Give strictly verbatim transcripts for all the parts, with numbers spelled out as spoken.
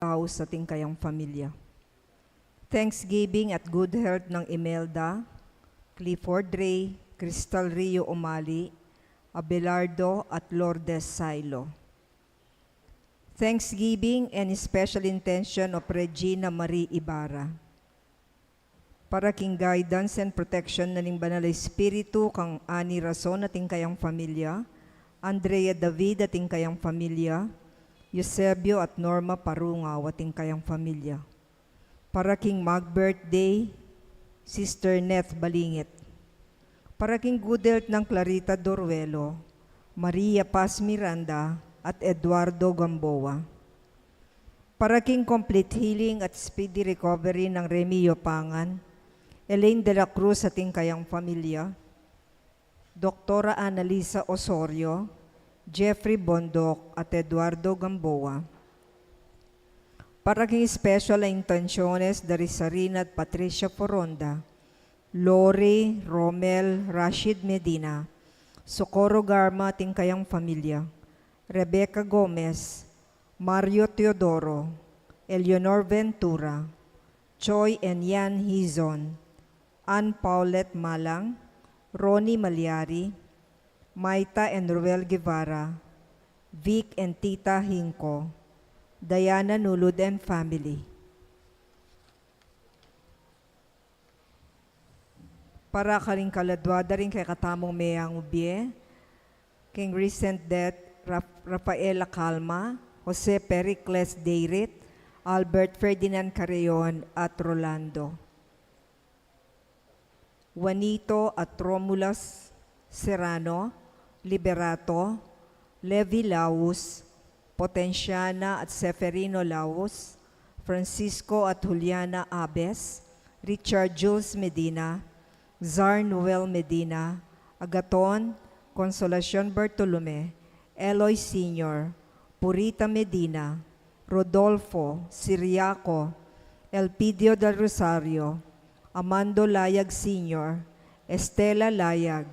Laus at ing kayang pamilya. Thanksgiving at good health ng Imelda, Clifford Ray, Crystal Rio Umali, Abelardo at Lourdes Sailo. Thanksgiving and special intention of Regina Marie Ibarra. Para king guidance and protection na ning Banal a Espiritu kang Annie Rason at ing kayang pamilya, Andrea David at ing kayang pamilya, Eusebio at Norma Parungaw at ing kayang pamilya. Para king mag-birthday, Sister Neth Balingit. Para king good health ng Clarita Doruelo, Maria Paz Miranda at Eduardo Gamboa. Para king complete healing at speedy recovery ng Remy Yopangan, Elaine de la Cruz at ing kayang pamilya, Doktora Annalisa Osorio, Jeffrey Bondoc at Eduardo Gamboa. Para king special a intenciones da ri Sarina at Patricia Foronda, Lori, Romel, Rashid Medina, Socorro Garma at ing kayang pamilya, Rebecca Gomez, Mario Teodoro, Eleanor Ventura, Choi and Yan Hizon, Ann Paulette Malang, Ronnie Malyari, Maita and Ruel Guevara, Vic and Tita Hinco, Diana Nulud and family. Para karing kaladua da ring kekatamung meangu bie, king recent death, Raf-, Rafaela Calma, Jose Pericles Deirit, Albert Ferdinand Carreon, at Rolando. Juanito at Romulus Serrano, Liberato, Levi Laus, Potenciana at Seferino Laus, Francisco at Juliana Abes, Richard Jules Medina, Zar Noel Medina, Agaton, Consolacion Bartolome, Eloy Senior, Purita Medina, Rodolfo, Siriaco, Elpidio del Rosario, Amando Layag Senior, Estela Layag,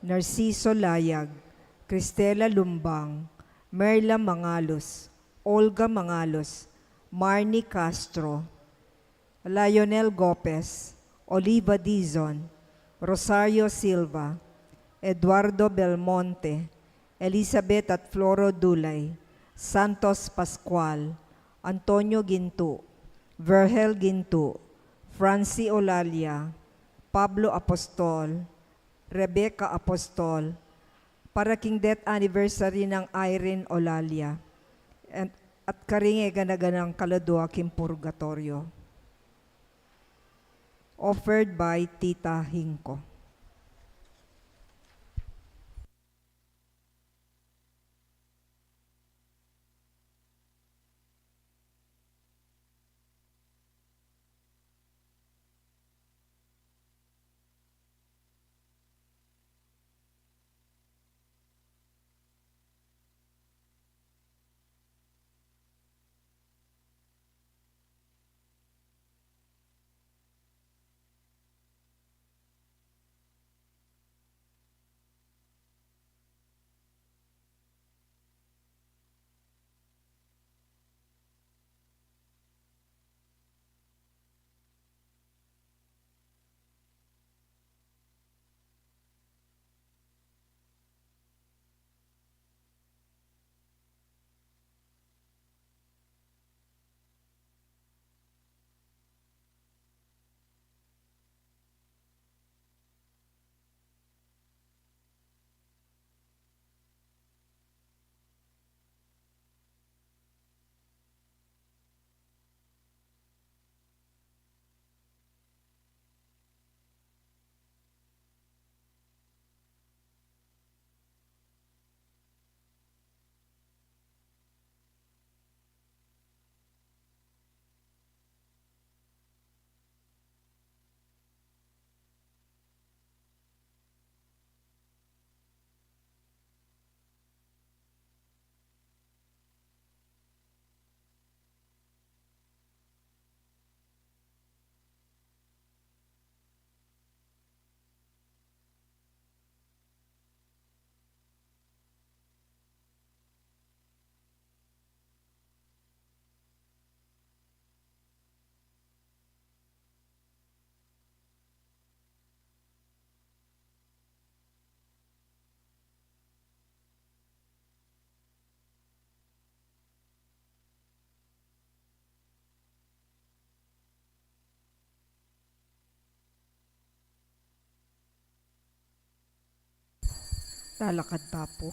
Narciso Layag, Cristela Lumbang, Merla Mangalos, Olga Mangalos, Marnie Castro, Lionel Gopez, Oliva Dizon, Rosario Silva, Eduardo Belmonte, Elizabeth at Floro Dulay, Santos Pascual, Antonio Gintu, Vergel Gintu, Francie Olalia, Pablo Apostol, Rebecca Apostol, para king death anniversary nang Irene Olalia, and, at karing e gana-ganang kaladua king purgatoryo. Offered by Tita Hinco. Talakad ta pu.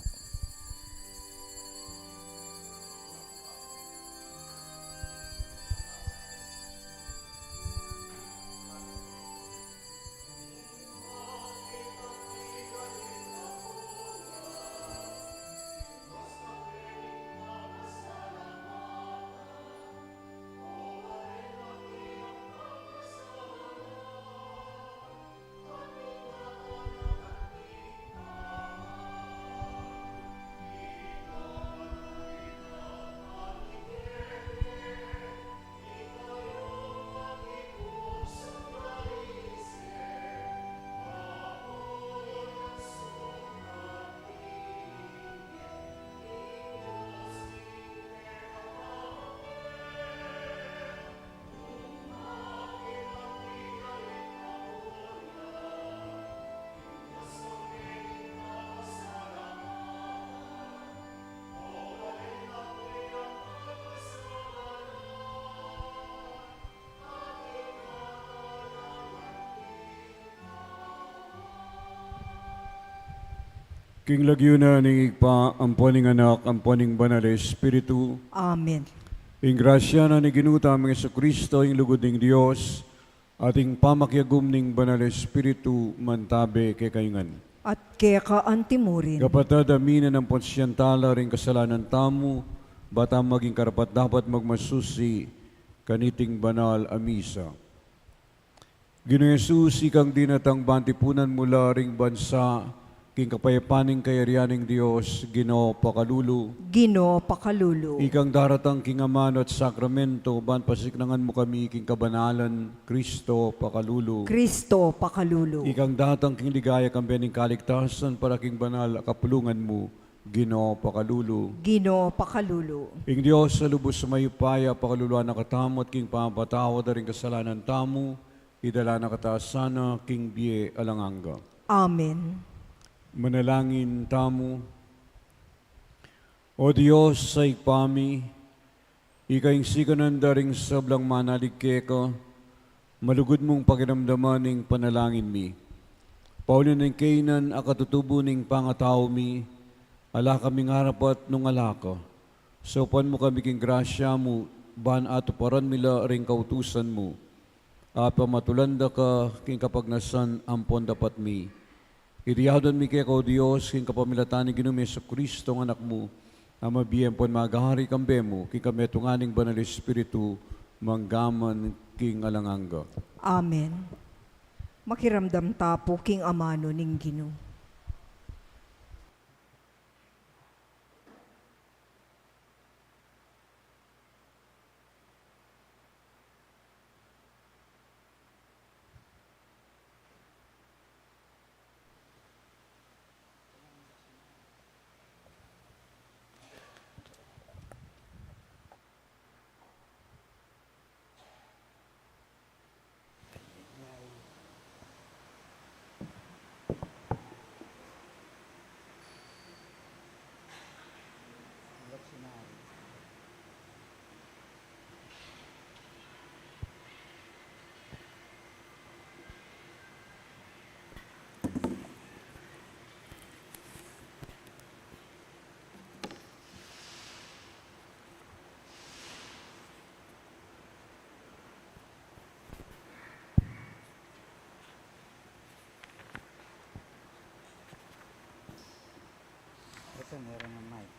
King lagyu na ning Ibpa, ampo ning Anak, ampo ning Banal a Espiritu. Amen. Ing grasya na ning Ginu tamung Jesucristo, ing lugud ning Dios, at ing pamakiagum ning Banal a Espiritu, mantabe kekayu ngan. At keka antimurin. Kapatad, aminin tamu ing kasalanan tamu, ba tang maging karapat-dapat magmasusi kaniting banal a misa. Ginu Jesus, ikang dinatang ban tipunan mu la ring bansa king kapayapan ning kayarian ning Dios, Ginu, pakalulu. Ginu, pakalulu. Ikang daratang king amanu at sakramento, ban pasiknangan mu kami king kabanalan, Kristo, pakalulu. Kristo, pakalulu. Ikang datang king ligaya kambe ning kaligtasan para king banal a kapulungan mu, Ginu, pakalulu. Ginu, pakalulu. Ing Dios a lubus mayupaya, pakaluluan na katamu at king pamapatawad da ring kasalanan tamu, idala na kata sana king bie alang angga. Amen. Manalangin tamu. O Dios a Ibpa mi, ika ing sikanan da ring sablang manalig keka, malugud mung pakiramdaman ing panalangin mi. Pauli na ning kainan a katutubu ning pangatau mi, ala kaming arapat nung ala ka. Saupan mu kami king grasya mu, ban atuparan mi la ring kautusan mu. A pamatulan da ka king kapagnasan ampon dapat mi. Iti adwan mi keka, O Dios, king kapamilatan ning Ginu ming Jesucristo, ing Anak mu, a mabie ampon magari kambe mu, king kametungan ning Banal Espiritu, mangga man king alang angga. Amen. Makiramdam ta pu king amanu ning Ginu. Ito, meron ng mic.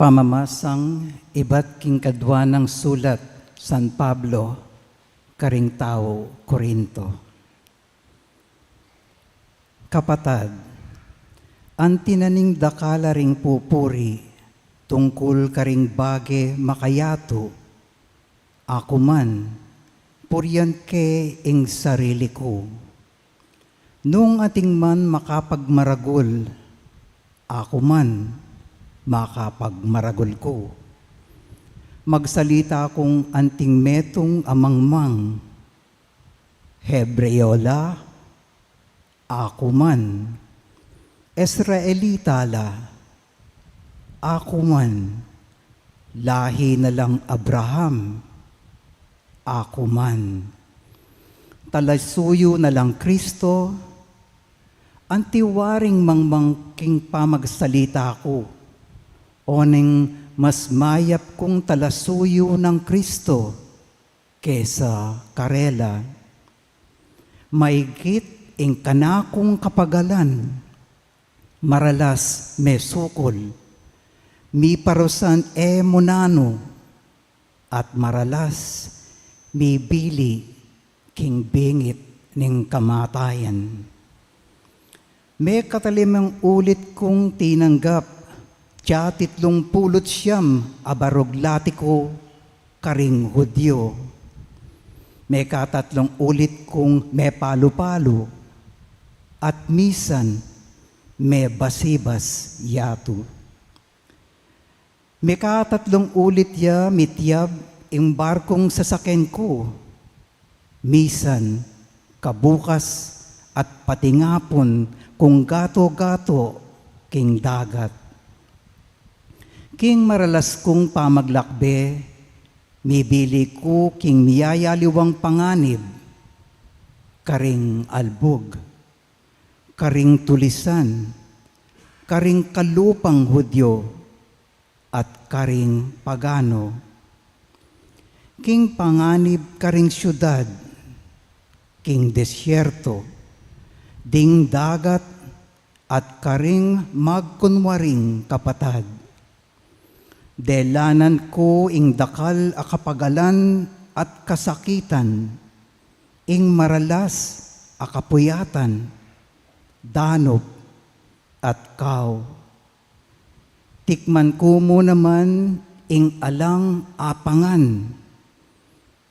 Pamamasang ibat king kadwa nang sulat San Pablo karing tau Corinto. Kapatad, anti na ning dakal a ring pupuri tungkul karing bage makayatu, aku man, purian ke ing sarili ku. Nung atin man makapagmaragul, aku man makapagmaragul ku. Magsalita kung anting metung a mangmang, Hebreo la, aku man. Israelita la, aku man. Lahi na lang Abraham, aku man. Talasuyu na lang Kristo, anti waring mangmang king pamagsalita ku, oneng mas mayap kung talasuyu nang Kristo kesa karela. Maigit ing kanakung kapagalan, maralas mesukul, miparusan e mu nanu, at maralas mibili king bingit ning kamatayan. Mekatalimang ulit kung tinanggap, tsa titlung pulu't siyam a barug lati ku karing Hudyo. Mekatatlung ulit kung mepalu-palu, at misan mebasibas yatu. Mekatatlung ulit ya mitiyab ing barkung sasaken ku, misan kabukas at patingapun kung gato-gato king dagat. King maralas kung pamaglakbe, mibili ku king miyayaliwang panganib, karing albug, karing tulisan, karing kalupang Hudyo, at karing pagano. King panganib karing syudad, king desierto, ding dagat, at karing magkunwaring kapatad. Delanan ku ing dakal a kapagalan at kasakitan, ing maralas a kapuyatan, danup at kaw. Tikman ku mu naman ing alang apangan,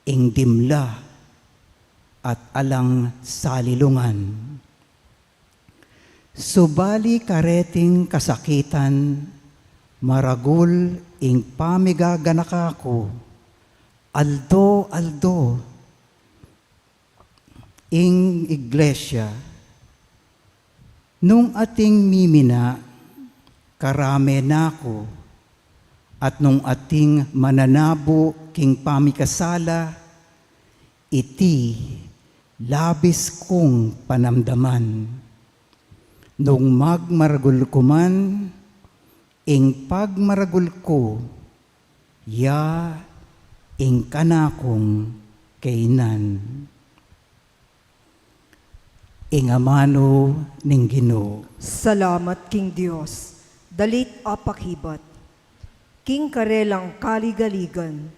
ing dimla at alang salilungan. Subali kareting kasakitan, maragul ing pamigaganaka ku, aldo-aldo. Ing iglesia, nung ating mimina, karame na ku, at nung ating mananabu king pamikasala, iti labis kung panamdaman. Nung magmaragul ku man, ing pagmaragul ku, ya ing kanakung kaynan. Ing amanu ning Ginu. Salamat king Dios. Dalit a pakibat. King karelang kaligaligan,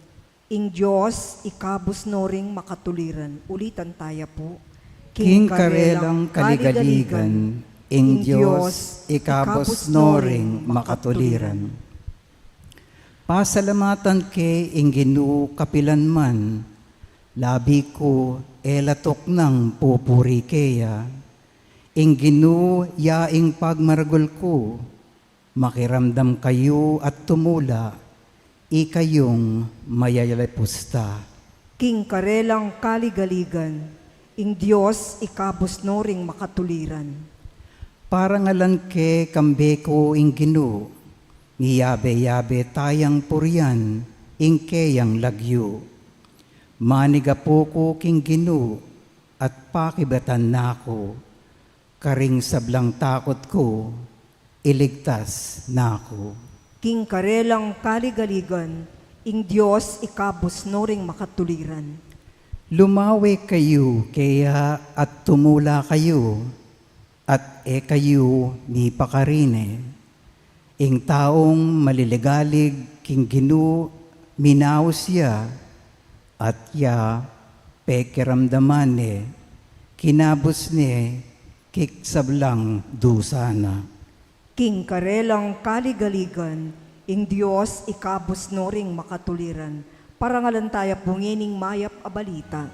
ing Dios ikabus no ring makatuliran. Ulitan taya pu. King karelang kaligaligan, ing Dios ikabus no ring makatuliran. Pasalamatan ke ing Ginu kapilan man, labi ku e la tuknang pupuri keya. Ing Ginu ya ing pagmaragul ku, makiramdam kayu at tumula, ikayung mayayalipusta. King karelang kaligaligan, ing Dios ikabus no ring makatuliran. Parangalan ke kambe ku ing Ginu, miyabe-yabe tayang purian ing keyang lagyu. Manigapu ku king Ginu at pakibatan na ku, karing sablang takut ku, iligtas na ku. King karelang kaligaligan, ing Dios ikabus no ring makatuliran. Lumawe kayu keya at tumula kayu, at e kayu mipakarine. Ing taung maliligalig king Ginu, minaus ya, at ya pekiramdaman ne, kinabus ne king sablang dusa na. King karelang kaligaligan, ing Dios ikabus no ring makatuliran. Parangalan taya pu ngening mayap a balita.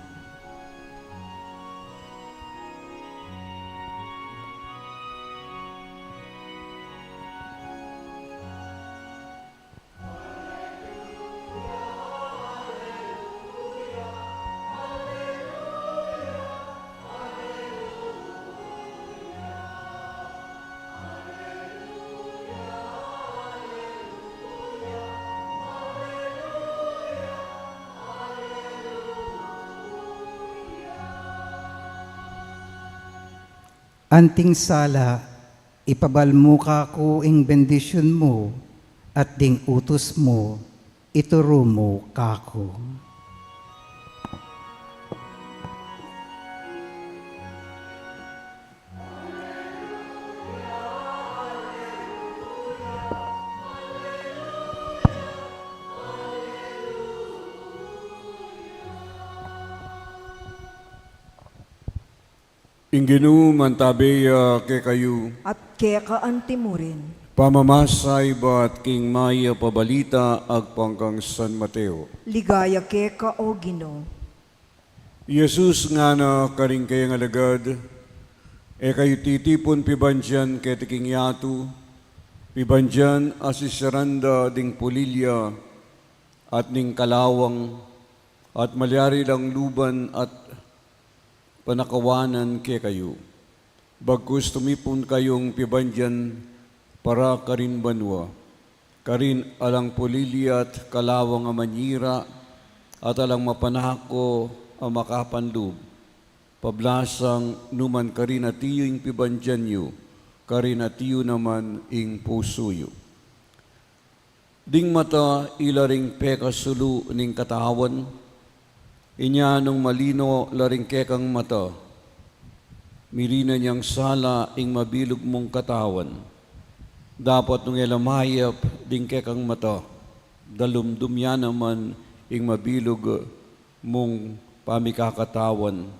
Anting sala, ipabal mu kaku ing bendisyun mu, at ding utus mu, ituru mu kaku. Ing Ginu mantabe ya kekayu. At keka antimurin. Pamamasa ibat king mayap a balita agpang kang San Mateo. Ligaya keka, o Ginu. I Jesus ngana karing kayang alagad, e kayu titipun pibandian keti king yatu, pibandian a sisiran da ding pulilya at ning kalawang, at malyari lang luban at panakawanan kekayu. Bagkus tumipun kayung pibandian para karin banua, karin alang pulilya at kalawang a manyira, at alang mapanako a makapanlub. Pablasang numan karin atiyu ing pibandian yu, karin atiyu naman ing pusu yu. Ding mata ila ring pekasulu ning katawan. Inya nung malino la ring kekang mata, mirinan yang sala ing mabilug mung katawan. Dapot nung e la mayap ding kekang mata, dalumdum ya naman ing mabilug mung pamikakatawan.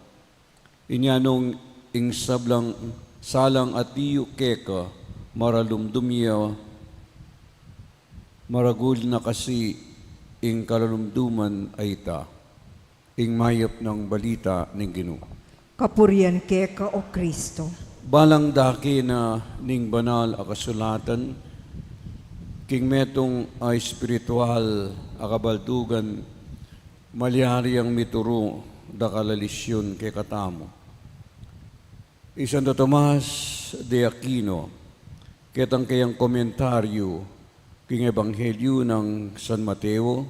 Inya nung ing sablang salang atiyu keka maralumdum ya, maragul na kasi ing karalumduman a ita. Ing mayap nang balita ning Ginu. Kapurian keka, o Kristo. Balang dake na ning banal a kasulatan, king metung a espiritual a kabaldugan, malyari yang mituru dakal a lisyun kekatamu. I Santo Tomas de Aquino, ketang kayang komentaryu king Ebanghelyu nang San Mateo,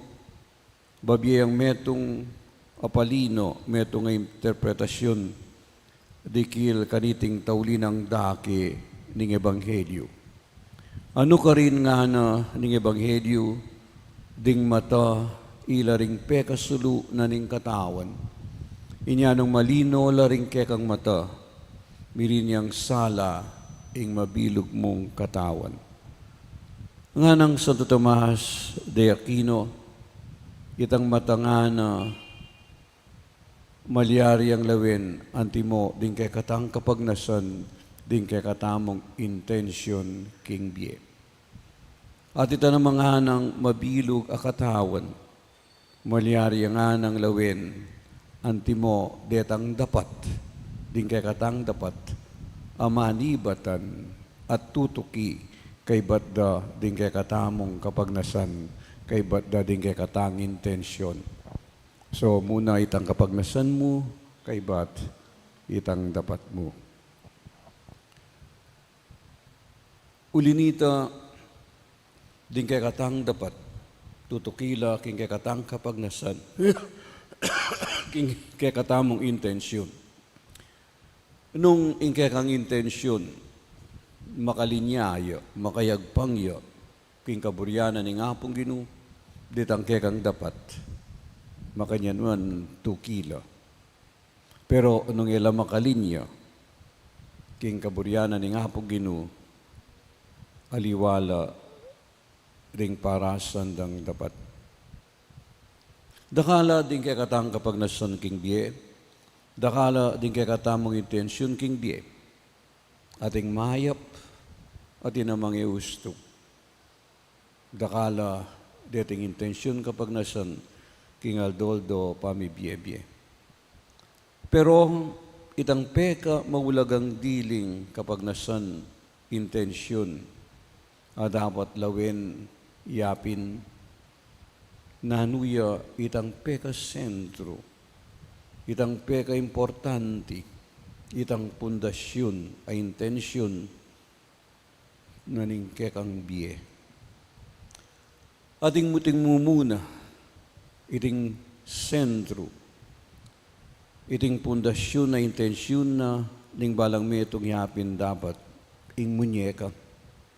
babie yang metung a palino, metung a interpretasyun, dikil kaniting tauli nang dake ning Ebanghelyu. Anu karin ngana ning Ebanghelyu, ding mata ila ring pekasulu na ning katawan. Inya nung malino la ring kekang mata, mirin yang sala ing mabilug mung katawan. Nganang Santo Tomas de Aquino, itang mata ngana malyari yang lawen antimo ding kekatang kapagnasan, ding kekatamung intensyon king bie. At ita namang nganang mabilug a katawan, malyari yang nganang lawen antimo detang dapat, ding kekatang dapat a manibatan at tutuki kaybat da ding kekatamung kapagnasan, kaybat da ding kekatang intensyon. So, muna itang kapagnasan mu, kaybat itang dapat mu. Uli nita, ding kekatang dapat, tutuki la king kekatang kapagnasan, king kekatamung intensyon. Nung ing kekang intensyon, makalinya ya, makayagpang ya king kaburyanan ning Apung Ginu, detang kekang dapat, makanyan man tuki la. Pero nung e la makalinya king kaburyanan ning Apung Ginu, aliwa la ring parasan dang dapat. Dakal la ding kekatang kapagnasan king bie, dakal la ding kekatamung intensyon king bie. Ating mayap, atin namang e ustu. Dakal la deting intensyon kapagnasan king aldo-aldo pamibiebie. Pero itang pekamaulagang diling kapagnasan, intensyon, a dapat lawen yapin, nanu ya itang pekasentru, itang pekaimportante, itang pundasyon a intensyon na ning kekang bie. Ating muting mumuna, iting sentru, iting pundasyon a intensyon na ning balang metung yapin dapat ing munyekang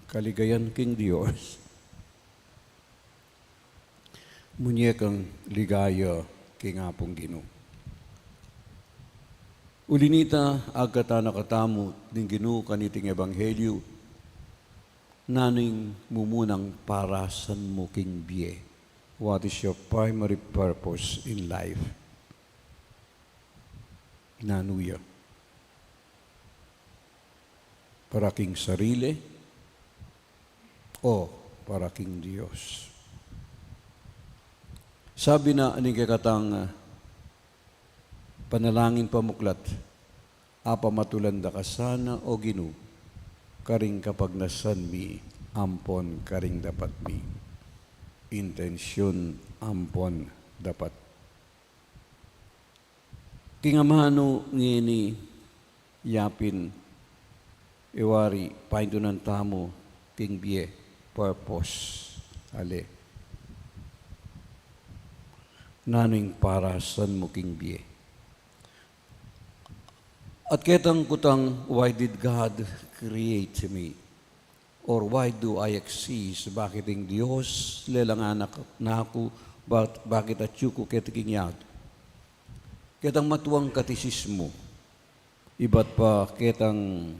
kaligayan king Dios, munyekang ligaya king Apung Ginu. Uli nita, agkatan na katamu ning Ginu kaniting ebanghelyu, nanu ing mumunang parasan mu king bie? What is your primary purpose in life? Nanu ya? Para king sarili o para king Dios? Sabi na ning kekatang, ah, panalangin pamuklat, apamatulan da ka sana, O Ginu, karing kapagnasan mi ampon karing dapat mi. Intensyun ampon dapat. King amanu ngeni yapin, e wari paintunan tamu king bie, purpose, ale. Nanu ing parasan mu king bie? At ketang kutang, "Why did God create me?" Or, "Why do I exist?" Bakit ing Dios lelangan na, naku? Bak-, bakit atyu ku keti king yatu? Ketang matuang katisismu, ibat pa ketang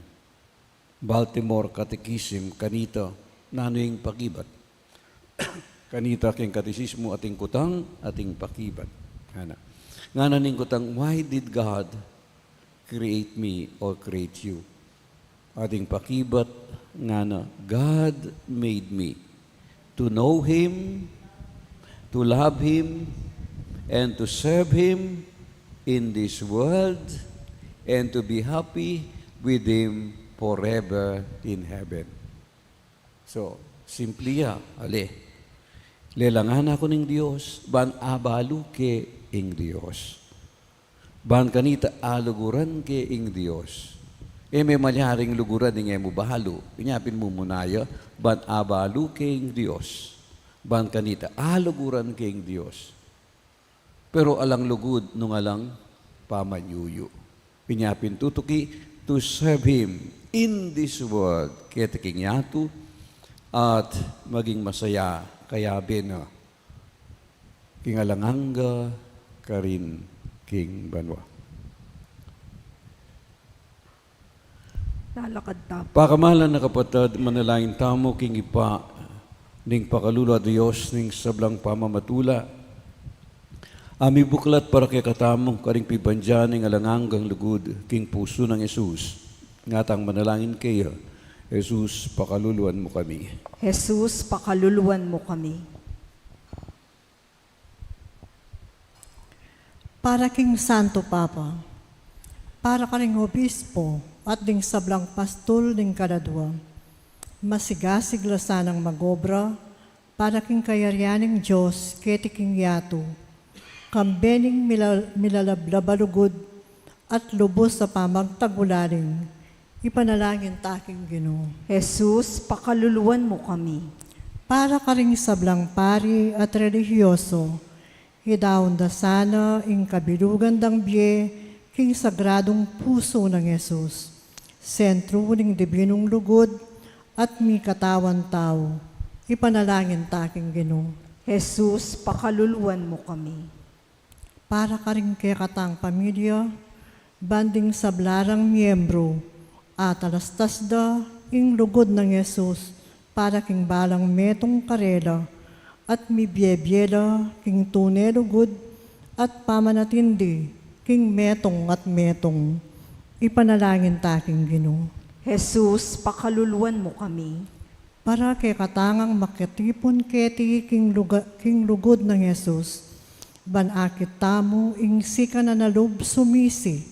Baltimore Catechism, kanita, nanu ing pakibat? Kanita king katisismu ating kutang, ating pakibat. Ngana. Ngana ning kutang, "Why did God create me or create you?" Ating pakibat, ngana, "God made me to know Him, to love Him, and to serve Him in this world, and to be happy with Him forever in heaven." So, simple ya, ale. Lelangan na ku ning Dios, ban abalu ke ing Dios. Ban kanita aluguran ke ing Dios. E me malyaring luguran ing e mu balu. Inya pin mumuna ya, ban abalu ke ing Dios. Ban kanita aluguran ke ing Dios. Pero alang lugud nung alang pamanyuyu. Inya pin tutuki, to serve Him in this world, keti king yatu, at maging masaya kayabe na king alang angga karin king banua. Lalakad tamu. Pakamalan a kapatad, manalangin tamu king Ibpa ning pakalulu a Dios ning sablang pamamatula, a mibuklat para kekatamu karing pibandian ning alang anggang lugud king pusu nang Jesus. Ngatang manalangin keya. Jesus, pakaluluan mu kami. Jesus, pakaluluan mu kami. Para king Santo Papa, para karing obispo at ding sablang pastul ning kaladua, masigasig la sanang magobra para king kayarian ning Dios keti king yatu, kambe ning mila-, milalablab a lugud at lubus a pamagtagulaling, ipanalangin ta king Ginu. Jesus, pakaluluan mu kami. Para karing sablang pari at relihiyoso, idaun da sana ing kabilugan dang bie king sagradung pusu nang Jesus, sentru ning dibinung lugud at mikatawan tau, ipanalangin ta king Ginu. Jesus, pakaluluan mu kami. Para karing kekatang pamilya, ban ding sabla rang miyembru, atalastas da ing lugud nang Jesus para king balang metung karela, at mibie-bie la king tune lugud at pamanatindi king metung at metung. Ipanalangin ta king Ginu. Jesus, pakaluluan mu kami. Para kekatang makatipun keti king luga-, king lugud nang Jesus, ban akit tamu ing sikan a na lub sumisi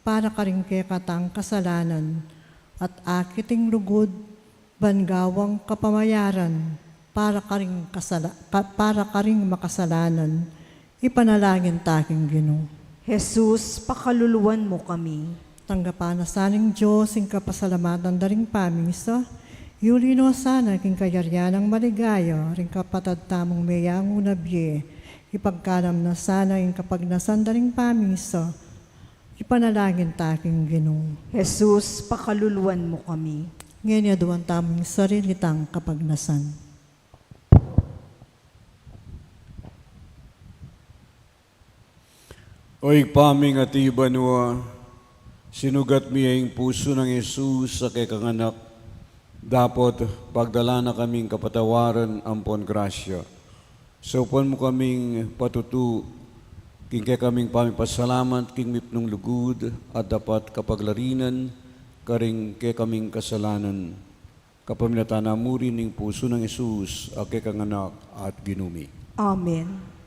para karing kekatang kasalanan, at akit ing lugud ban gawang kapamayaran para karing kasala-, ka-, para karing makasalanan, ipanalangin ta king Ginu. Jesus, pakaluluan mu kami. Tanggapan na sa ning Dios ing kapasalamatan da ring pamisa, yuli no sana king kayarian nang maligaya ring kapatad tamung meyangu na bie, ipagkalam na sana ing kapagnasan da ring pamisa, Ipanalangin ta king Ginu. Jesus, pakaluluan mu kami. Ngeni aduan tamu ing sarili tang kapagnasan. O Ibpa ming atsu ka banua, sinugat mi ing pusu nang Jesus a kekang Anak, dapot pagdalan na kaming kapatawaran ampon grasya. Saupan mu kaming patutu king kekaming pamipasalamat king mipnung lugud at dapat kapaglarinan karing kekaming kasalanan. Kapamilatan na mu rin ning pusu nang Jesus a kekang Anak at Ginu mi. Amen.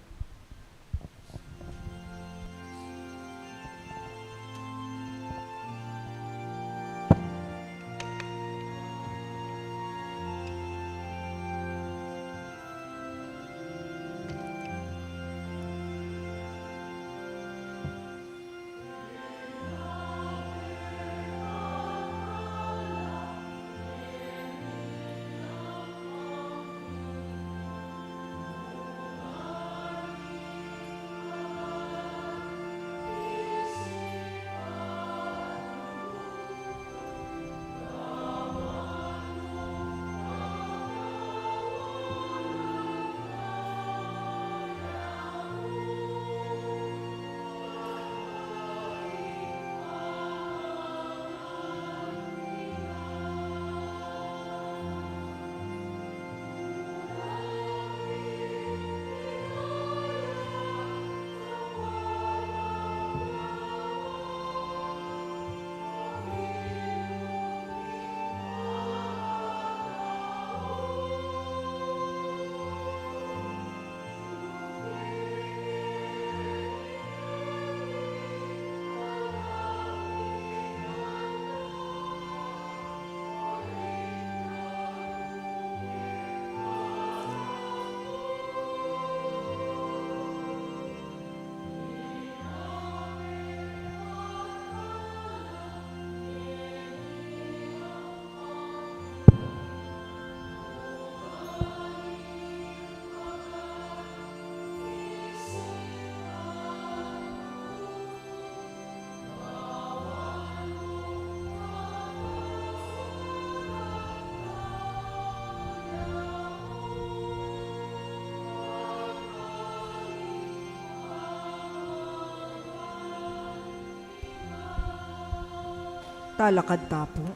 Talakad ta pu.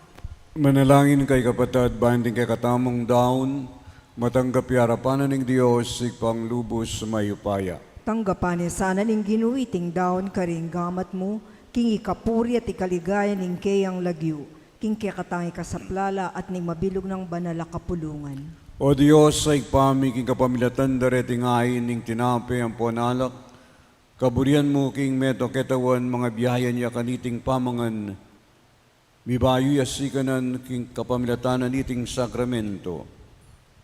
Manalangin kayu kapatad, ban ding kekatamung daun, matanggap ya arapan na ning Dios, Ibpang lubus mayupaya. Tanggapan na sana ning Ginu iting daun karing gamat mu, king ikapuri at ikaligaya ning keyang lagyu, king kekatang ikasaplala at ning mabilug nang banal a kapulungan. O Dios, Ibpa mi, king kapamilatan dareting ain ning tinape ampon alak, kaburian mu king metung a ketawan, mangabiayan ya kaniting pamangan, mibayu ya sikanan king kapamilatan na niting sakramento.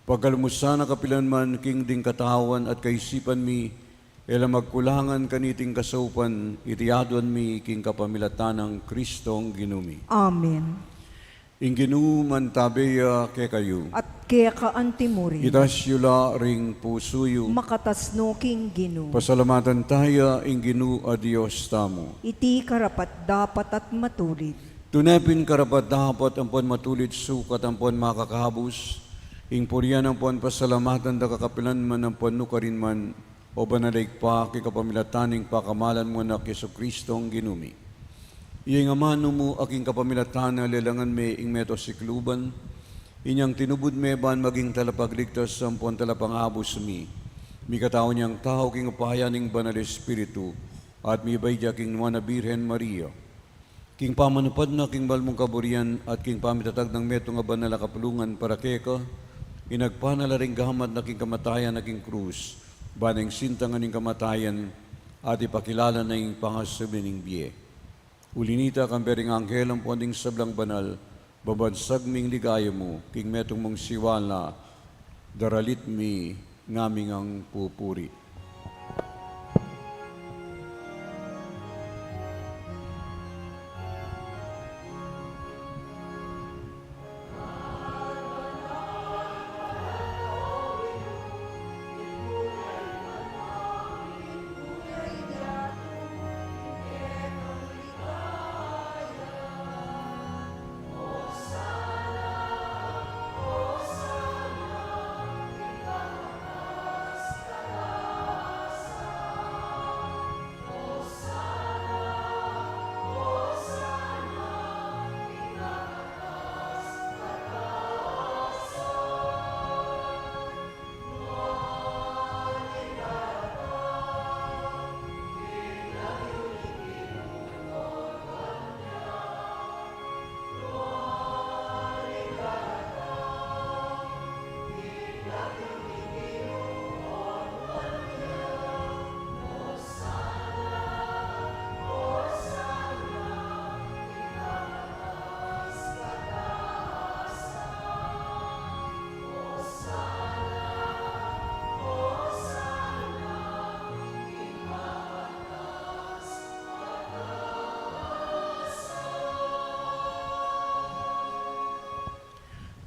Pagkalub mu sana kapilan man king ding katawan at kaisipan mi, e la magkulangan kaniting kasaupan, iti aduan mi king kapamilatan nang Kristong Ginu mi. Amen. Ing Ginu mantabe ya kekayu. At keka antimurin. Itas yu la ring pusu yu. Makatas no king Ginu. Pasalamatan taya ing Ginu a Dios tamu. Iti karapat-dapat at matulid. Tune pin karapat-dapat ampon matulid sukat ampon makakabus, ing purian ampon pasalamatan da ka kapilan man ampon nukarin man, O banal a Ibpa, king kapamilatan ning pakamalan mung Anak, Jesucristong Ginu mi. Iya ing amanu mu a king kapamilatan na lelangan me ing meto sikluban, inyang tinubud me ban maging talapagligtas ampon talapangabus mi. Mikatau yang tau king upaya ning Banal Espiritu, at mibait ya king Nuan a Birhen Maria. King pamanupad na king mal mung kaburian at king pamitatag nang metung a banal a kapulungan para keka, inagpan na la ring gamat na king kamatayan na king krus, ban ing sintangan ning kamatayan at ipakilala na ing pangasubli ning bie. Uli nita, kambe ring anghel ampon ding sablang banal, babansag ming ligaya mu king metung mung siwala, daralit mi ngaming pupuri.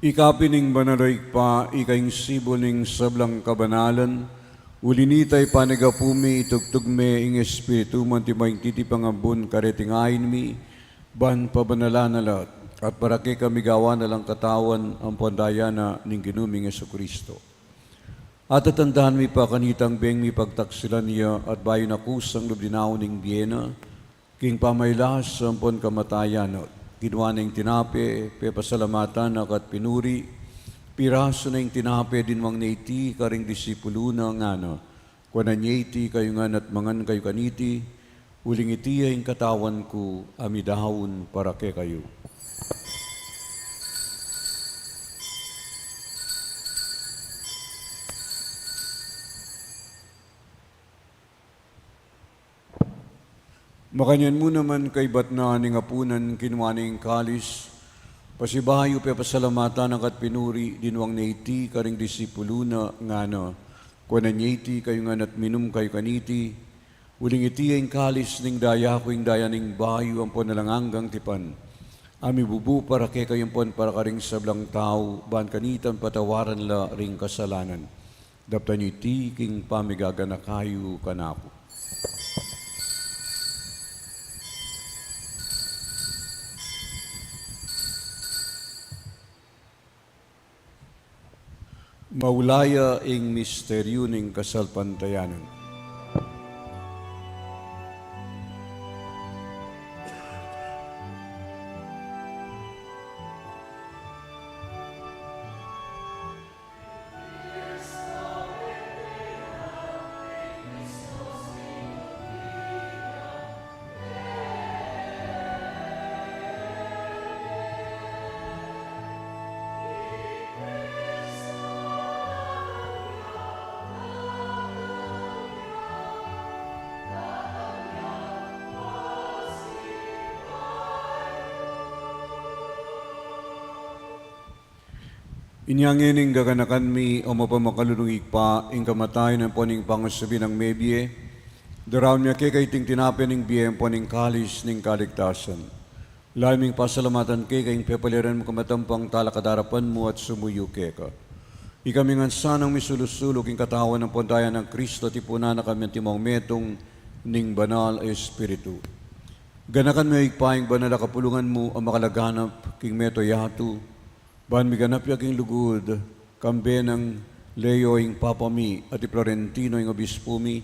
Ika pin ing banal, o Ibpa, ika ing sibul ning sablang kabanalan, uli na nita, ipanyawad mu, itubud mu ing Espiritu mu anti mo ing titipang ambun kareting ain mi, ban pabanalan na la, at para kekami gawan na lang katawan ampon daya na ning Ginu ming Jesucristo. At tatandahan mi pa kanitang beng mipagtaksilan ya at bayu na kusang lub dinaun ing bie na, king pamagkasakit ampon kamatayan na, kinua ne ing tinape, pepasalamatan na ka't pinuri, pirasu ne ing tinape, dinwang ne iti karing disipulu na, ngana: Kuanan ye iti kayu ngan at mangan kayu kaniti, uling iti ya ing katawan ku a midaun para kekayu. Makanyan mu naman kaibat na ning apunan, kinua ne ing kalis, pasibayu pepasalamatan na ka't pinuri, dinwang ne iti karing disipulu na, ngana: Kuanan ye iti kayu ngan at minum kayu kaniti, uling iti ya ing kalis ning daya ku, ing daya ning bayu ampon alang anggang tipan, a mibubu para kekayu ampon para karing sablang tau, ban kanitang patawaran la ring kasalanan. Daptan yu iti king pamigaganaka yu kanaku. Maulawa ing misteryu ning kasalpantayanan. Inya ngeni, gaganakan mi, o mapamakalulung Ibpa, ing kamatayan ampon ing pangusubi nang mebie, daraun mi keka iting tinape ning bie ampon ing kalis ning kaligtasan. Lalu ming pasalamatan keka ing pepaliran mu kamatampang talakad arapan mu at sumuyu keka. Ikami ngan sanang misulu-sulu king katawan ampon daya nang Kristo, tipunan na kami antimong metung ning Banal a Espiritu. Ganakan mu, Ibpa, ing banal a kapulungan mu a makalaganap king mabilug a yatu, ban miganap ya king lugud, kambe nang Leo ing Papa mi, at i Florentino ing Obispu mi,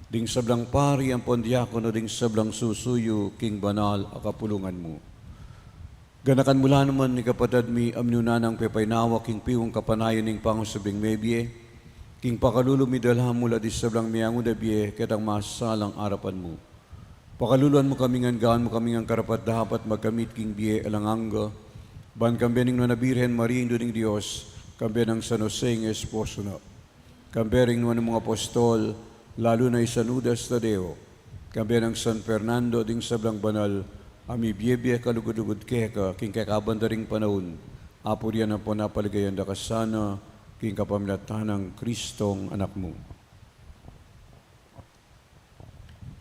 ding sablang pari ampon diakono, ding sablang susuyu king banal a kapulungan mu. Ganakan mu la naman i kapatad mi a minuna nang pepainawa king piung kapanayan ning pangusubing mebie, king pakalulu mi dala mu la ding sablang meangu na bie ketang masalang arapan mu. Pakaluluan mu kami ngan, gawan mu kami ngan karapat-dapat magkamit king bie alang angga, ban kambe ning Nuan a Birhen Maria, Indu ning Dios, kambe nang San Jose ing esposo na, kambe ring nuan mung apostol, lalu na i San Judas Tadeo, kambe nang San Fernando, ding sablang banal a mibie-bie kalugud-lugud keka king kekabanda ring panaun, apurian ampon apaligayan da ka sana, king kapamilatan nang Kristong Anak mu.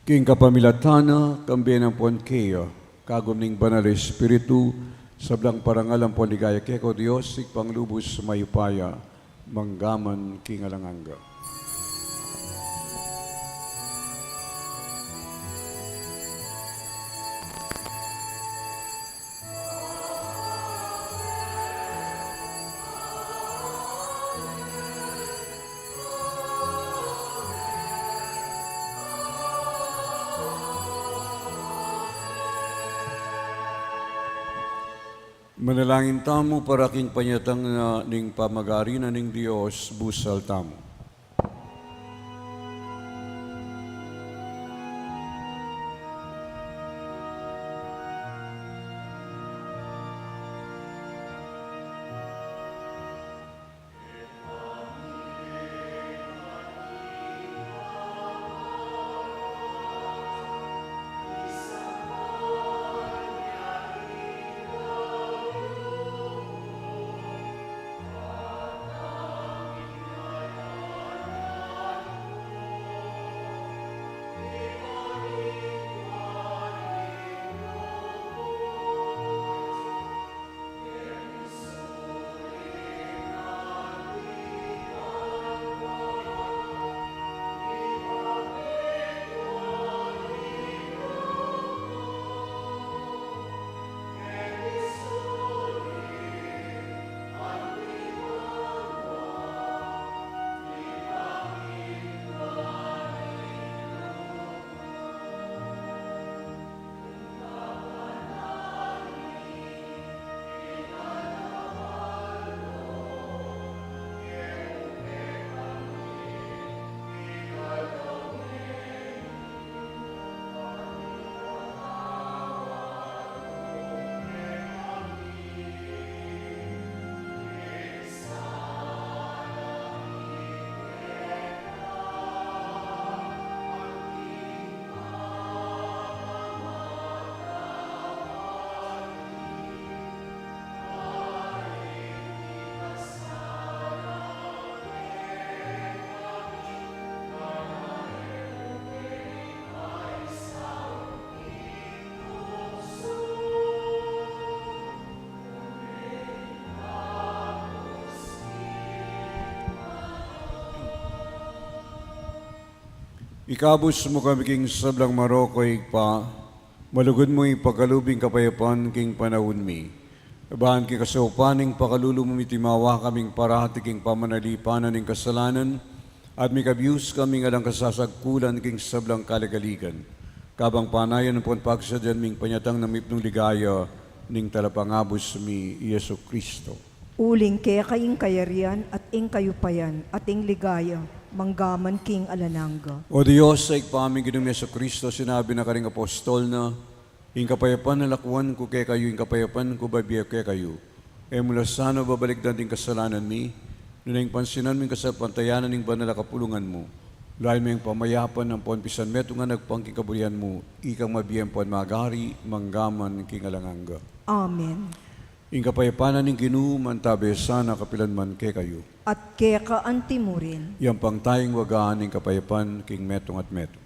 King kapamilatan na, kambe na ampon keya, kagum ning Banal a Espiritu, sablang parangal ampon ligaya keka, O Dios, Ibpang lubus mayupaya, mangga man king alang angga. Manalangin tamu para king panyatang na ning pamagari na ning Dios, busal tamu. Ikabus mu kami king sablang marok, O Ibpa, malugud mung ipakalub ing kapayapan king panaun mi. Ban king kasaupan ning pakalulu mu, mitimawa kaming parati king pamanalipanan ning kasalanan, at mikabus kaming alang kasasagkulan king sablang kaligaligan. Kabang panayan ampon pagsadyan ming panyatang na mipnung ligaya ning Talapangabus mi, i Jesucristo. Uling keka ing kayarian, at ing kayupayan, at ing ligaya, mangga man king alang angga. O Dios, a Ibpa ming Ginung Jesucristo, sinabi na karing apostol na, "Ing kapayapan lakwan ku kekayu, ing kapayapan ku bibie ku kekayu." E mu la sana babalikdan ding kasalanan mi, nune ing pansinan mu ing kasalpantayanan ning banal a kapulungan mu. Luayan mu ing pamayapan ampon pisanmetungan agpang king kaburian mu, ikang mabie ampon magari, mangga man king alang angga. Amen. Ing kapayapan na ning Ginu mantabe sana kapilan man kekayu. At keka antimurin. Iyampang tayung waga ning kapayapan king metung at metung.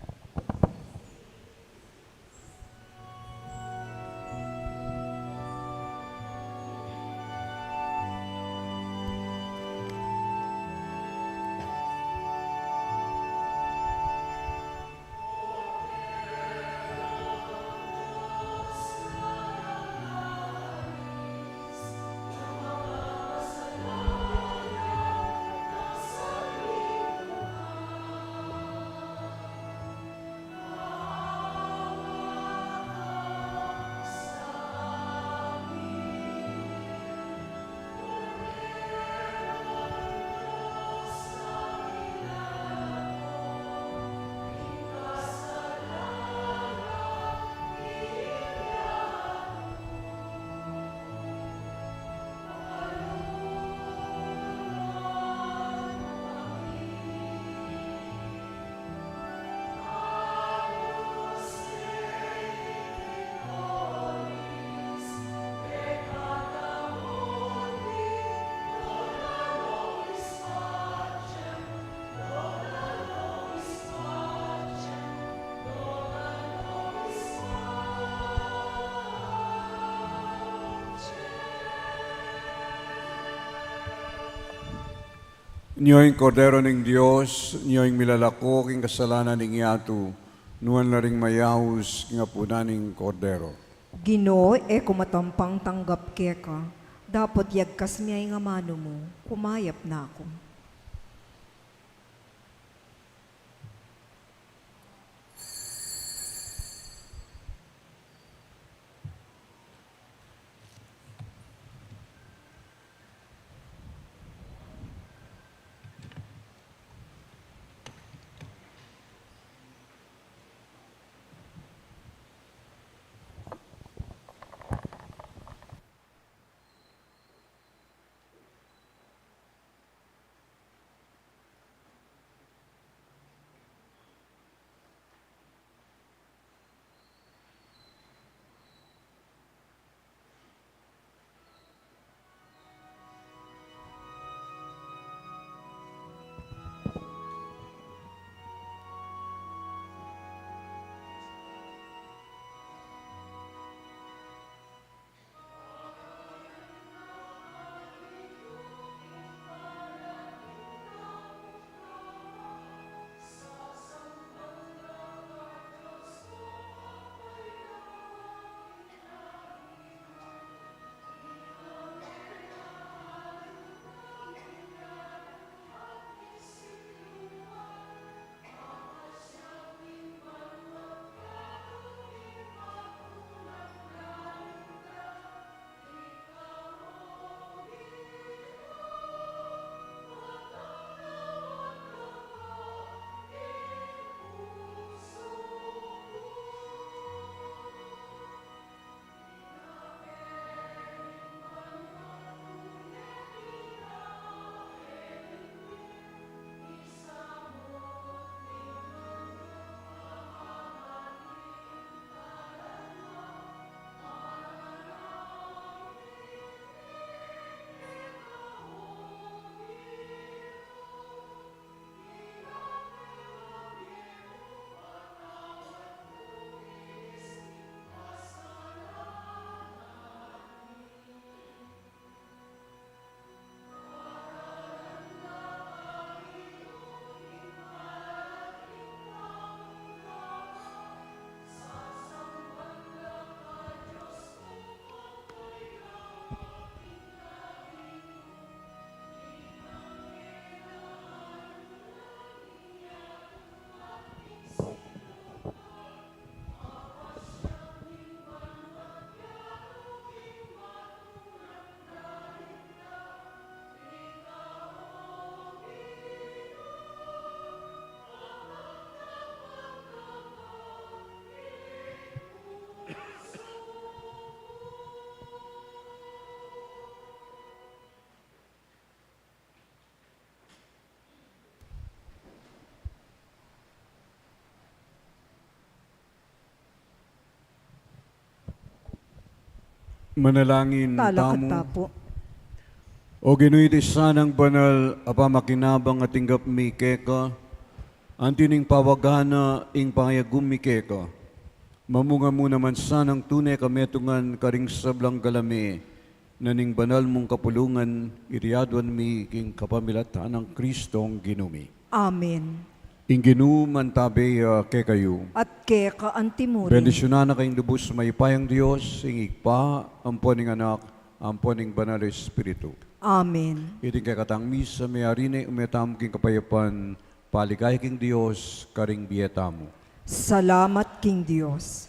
Nyo ing Kordero ning Dios, nyo ing milalako king kasalanan ning yatu, nuan la ring mayaus king apunan ning Kordero. Ginu, e ku matampang tanggap keka, dapot yagkas mu ing amanu mu, kumayap na ku. Manalangin tamu. Talakad ta pu. O Ginu, iti sanang banal a pamakinabang a tinggap mi keka, anti ning pawagana ing pangayagum mi keka, mamunga mu naman sanang tune kametungan karing sablang galame na ning banal mung kapulungan, iti aduan mi king kapamilatan nang Kristong Ginu mi. Amen. Ing Ginu mantabe ya kekayu. At keka antimurin. Bendisyunan na kayung lubus mayupayang Dios, ing Ibpa, ampo ning Anak, ampo ning Banal a Espiritu. Amen. Iting kekatang misa meyari ne, ume tamu king kapayapan, paligaya king Dios karing bie tamu. Salamat king Dios.